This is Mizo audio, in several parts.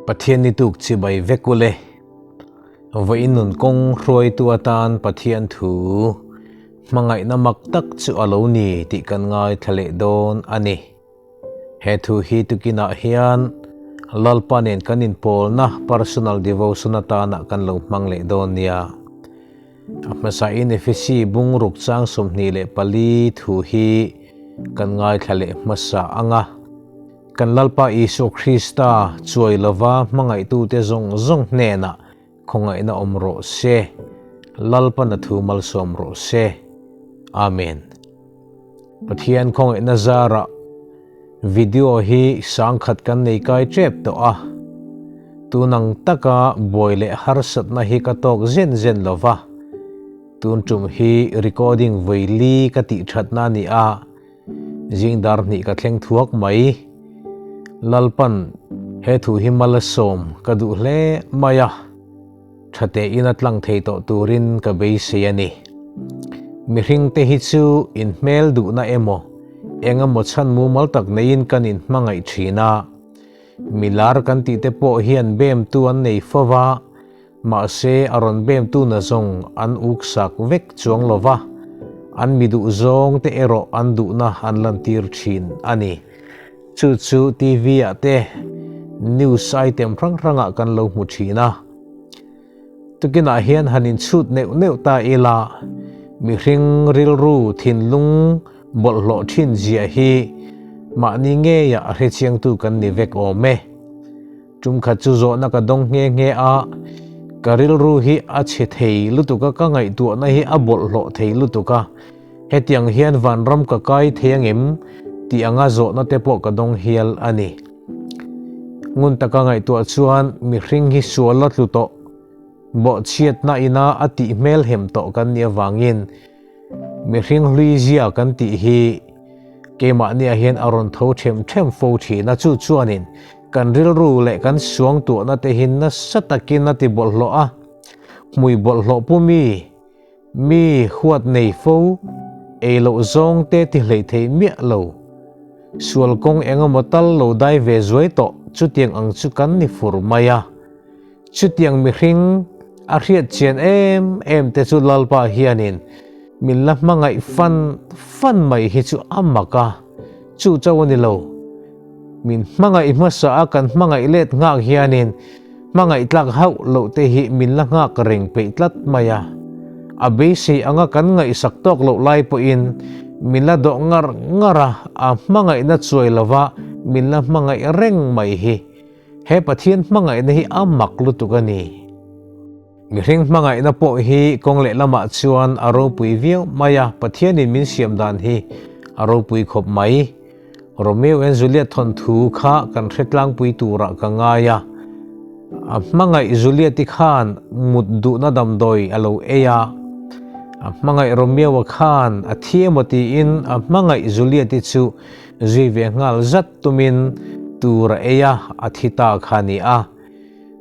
Pathian ni tuk chibai vek ule. Vawiin nun kawng hruaitu atan Pathian thu hmangaihna mak tak chu a lo ni tih kan ngaithla leh dawn a ni. He thu hi tukinah hian Lalpa nen kan inpawlna personal devotion atana kan lo hmang leh dawn nia. A hmasain Efesi bung ruk chang 24 thu hi kan ngaithla leh hmasa ang a. Kan Lalpa Isua Krista chuai lova hmangaihtute zawng zawng hnenah khawngaihna awm rawh se. Lalpan a thu malsawm rawh se. Amen. Pathian khawngaihna zarah video hi sangkhat kan nei kai tep tawh a. Tunang taka buai leh harsatna hi ka tawk zen zen lova. Tun tum hi recording vawi li ka tih thatna a ni a. Zing dar hnih ka thleng thuak mai. Lalpan he thu hi mal a sawm ka duh hle mai a, tha tein a tlang thei tawh turin ka beisei a ni. Mihring te hi chu inhmel duhna emaw eng emaw chhan mumal tak neiin kan inhmangaih thin a, milar kan tih te pawh hian bemtu an nei fo va, Mahse, a rawn bemtu na zawng an uksak vek chuang lo va, an mi duh zawng te erawh an duhna an lantir thin a ni. Chu chu TV ah te news item hrang hrangah kan lo hmu thin a. Tukinah hian han inchhut neuh neuh ta ila, mihring rilru thinlung bawlhhlawh thin zia hi mahni ngeiah a hrechiangtu kan ni vek awm e. Tumkhat chu zawhna ka dawng nghe nghe a, ka rilru hi a chhe thei lutuk a, ka ngaihtuahna hi a bawlhhlawh thei lutuk a, hetiang hian vanram ka kai thei angem tih anga zawhna te pawh ka dawng hial a ni. Ngun taka ngaihtuah chuan mihring hi sual a tlu tawh, bawhchhiatna ina a tih hmel hem tawh kan nih avangin Mihring hlui zia kan tih hi keimahniah hian a rawn tho them them fo thin a, chu chuanin kan rilru leh kan suangtuahna te hi nasa takin a ti bawlhhlawh a, hmui bawlhhlawh pu mi, mi huat nei fo, ei loh zawng te ti hlei thei miah lo, sual kawng eng emaw tal lo dai ve zuai tawh chutiang ang chu kan ni fur mai a. Chutiang mihring a hriat chian em em te chu Lalpa hianin min la hmangaih fan fan mai hi chu a mak a, chu chauh a ni lo. Min hmangaih hmasa a kan hmangaih let nghak hianin hmangaih tlak hauh loh te hi min la nghak reng peih tlat mai a. A beisei anga kan ngaihsak tawk loh lai pawhin min la dawh ngar ngar a, a hmangaihna chuai lova min la hmangaih reng mai hi. He Pathian hmangaihna hi a mak lutuk a ni. Mihring hmangaihna pawh hi kawng leh lamah chuan a ropui viau mai a, Pathianin min siam dan hi a ropui khawp mai. Romeo and Juliet thawnthu kha kan hre tlangpui turah ka ngai a. A hmangaih Juliet-i khan mut duhna damdawi a lo ei a, a hmangaih Romeo-a khan a thi emaw tiin a hmangaih Juliet-i chu Zui ve nghal zat tumin tur a ei a, a thi ta kha a ni a.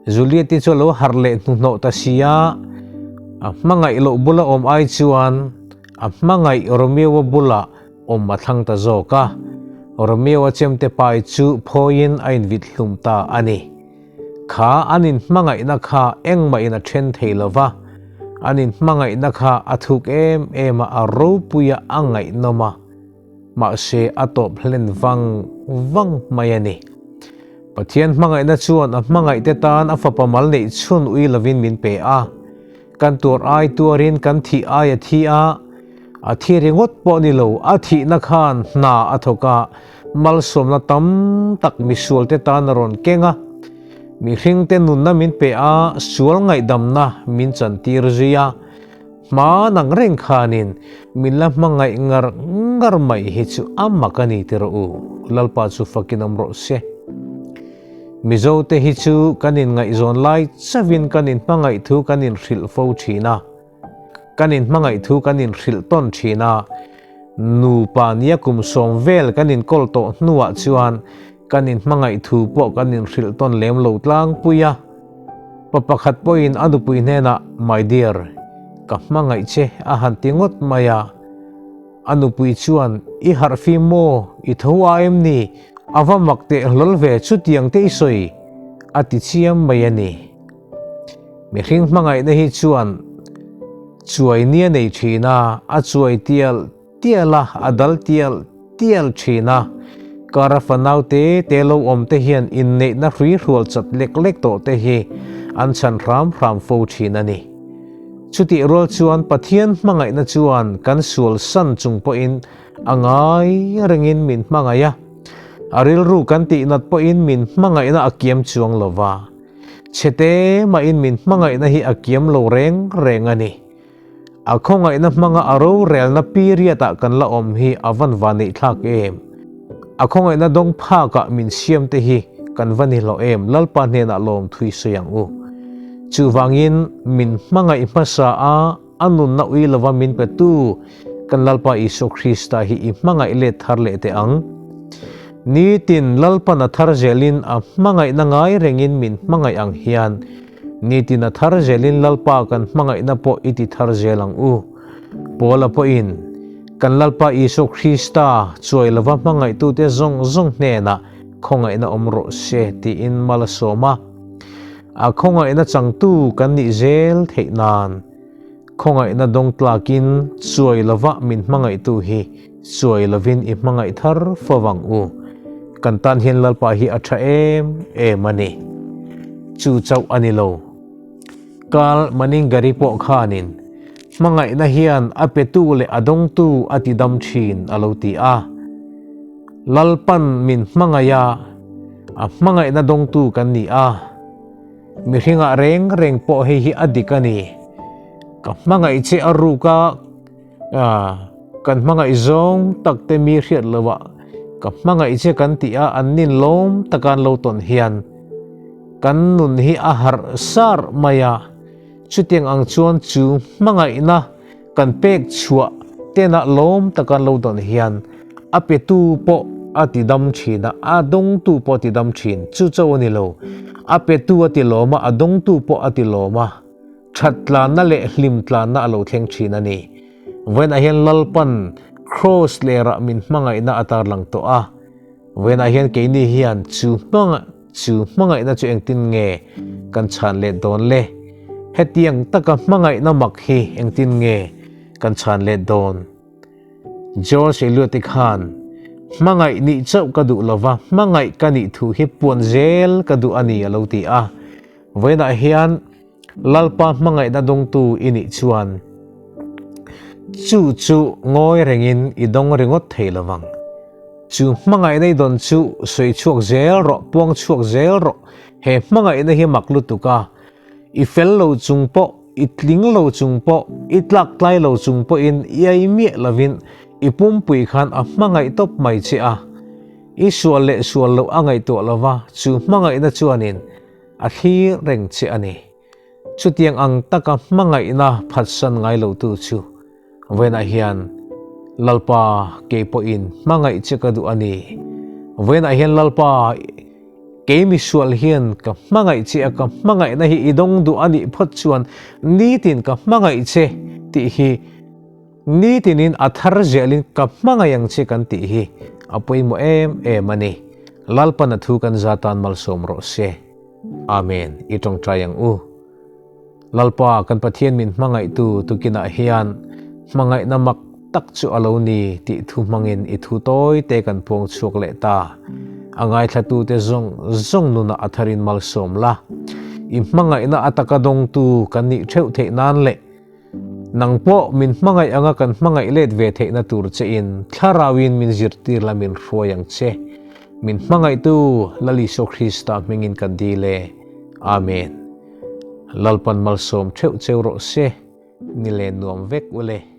Juliet-i chu a lo harh leh hnuhnawh ta si a, a hmangaih loh bula awm ai chuan a hmangaih Romeo-a bula awm a thlang ta zawk a. Romeo-a chemte pai chu phawiin a invit hlum ta a ni. Kha an inhmangaihna kha engmahin a then thei lo va, an inhmangaihna kha a thuk em em a, a ropui a, a ngaihnawm a. Mahse a tawp hlen vang vang mai a ni. Pathian hmangaihna chuan a hmangaihte tan a fapa mal neih chhun ui lovin min pe a. Kan tuar ai tuarin kan thih ai a thi a, a thi ringawt pawh ni lo, a thihna khan hna a thawk a, malsawmna tam tak misualte tan a rawn keng a. Mihringte nunna min pe a, sual ngaihdamna min chantir zui a. Hma nang reng khanin min la hmangaih ngar ngar mai hi chu a mak a ni ti rawh u, Lalpa chu fakin awm rawh se. Mizo te hi chu kan inngaihzawn lai chauhin kan inhmangaih thu kan inhrilh fo thin a, kan inhmangaih thu kan inhrilh tawn thin a, nupa nia kum sawm vel kan inkawl tawh hnuah chuan kan inhmangaih thu pawh kan inhrilh tawn lem lo tlangpui a. Pa pakhat pawhin a nupui hnenah, My dear, ka hmangaih che a han ti ngawt mai a. A nupui chuan, I harh fim maw? I tho a em ni? A va mak teh hlawl ve chutiang te i sawi. a ti chiam mai a ni. Mihring hmangaihna hi chuan chuai nia nei thin a, a chuai tial tial a, a dal tial tial thin a. Kara fanau te te lo awm te hian inneihna hrui hrual chat lek lek tawh te hi an chhan hram hram fo thin a ni. Chutih rual chuan Pathian hmangaihna chuan kan sual san chung pawhin a ngai rengin min hmangaih a, a rilru kan tihnat pawhin min hmangaihna a kiam chuang lo va. Chhete mahin min hmangaihna hi a kiam lo reng reng a ni. A khawngaihna hmanga a rorelna period-ah kan la awm hi a van va neih thlak em? A khawngaihna dawng phakah min siam te hi kan va ni hlawh em? Lalpa hnenah lawm thui sawi ang u. Chuvangin min hmangaih hmasa a, a nunna ui lova min petu kan Lalpa Isua Krista hi i hmangaih let thar leh teh ang. Nitin Lalpan a thar zelin a hmangaihna ngai rengin min hmangaih ang hian Nitin a thar zelin Lalpa kan hmangaihna pawh i ti thar zel ang u. Paula pawhin, Kan Lalpa Isua Krista chuai lova hmangaihtute zawng zawng hnenah khawngaihna awm rawh se tiin mal a sawm a. A khawngaihna changtu kan nih zel theih nan khawngaihna dawng tlakin chuai lova min hmangaihtu hi chuai lovin i hmangaih thar fo ang u. Kan tan hian Lalpa hi a tha em em a ni. Chu chauh a ni lo. Karl Maningari pawh khanin hmangaihna hian a petu leh a dawngtu a ti dam thin a lo ti a. Lalpan min hmangaih a, a hmangaihna dawngtu kan ni a. Mihringah reng reng pawh hei hi a dik a ni. Ka hmangaih che a ruk a, kan hmangaih zawng tak te mi hriat lo ah ka hmangaih che kan tih a an nin lawm taka an lo tawn hian kan nun hi a harh sar mai a. Chutiang ang chuan chu hmangaihna kan pek chhuah tena lawm taka an lo dawn hian a petu pawh a ti dam thin a, a dawngtu pawh a ti dam thin. Chu chauh a ni lo, a petu a ti lawm a, a dawngtu pawh a ti lawm a, that tlanna leh hlim tlanna a lo thleng thin a ni. Vawiinah hian Lalpan Kraws lerah min hmangaihna a tarlang tawh a, vawiinah hian keini hian chu Chu hmangaihna chu engtin nge kan chhan let dawn le? Hetiang taka hmangaihna mak hi engtin nge kan chhan let dawn? George Eliot-i khan, Hmangaih nih chauh ka duh lova, hmangaih ka nih thu hi puan zel ka duh a ni a lo ti a. Vawiinah hian Lalpa hmangaihna dawngtu i nih chuan chu chu ngawi rengin i dawng ringawt thei lovang. Chu hmangaihna i dawn chu sawi chhuak zel rawh, puang chhuak zel rawh. He hmangaihna hi mak lutuk a, i fel lo chung pawh, i tling lo chung pawh, i tlak tlai lo chung pawhin i ei miah lovin i pumpui khan a hmangaih tawp mai che a. I sual leh sual loh a ngaihtuah lova, chu hmangaihna chuanin A thlir reng che a ni. Chutiang ang taka hmangaihna phatsan ngai lotu chu vawiinah hian Lalpa kei pawhin hmangaih che ka duh a ni. Vawiinah hian Lalpa kei misual hian ka hmangaih che a, ka hmangaihna hi i dawng duh a nih phawt chuan nitin ka hmangaih che tih hi Nitinin a thar zelin ka hmangaih ang che kan tih hi a pawimawh em em a ni. Lalpan a thu kan za tan malsawm rawh se. Amen. I tawngtai ang u. Lalpa kan Pathian min hmangaihtu tukinah hian hmangaihna mak tak chu a lo ni tih thu hmangin i thu tawi te kan puang chhuak leh ta. A ngaithlatute zawng zawng nunah a tharin malsawm la. I hmangaihna a taka dawngtu kan nih theuh theih nan leh Nang pawh min hmangaih anga kan hmangaih let ve theihna tur che in Thlarauin min zirtir la min hruai ang che. Min hmangaihtu Lal Isua Krista hmingin kan dil e. Amen. Lalpan malsawm theuh cheu rawh se, ni len nuam vek ule.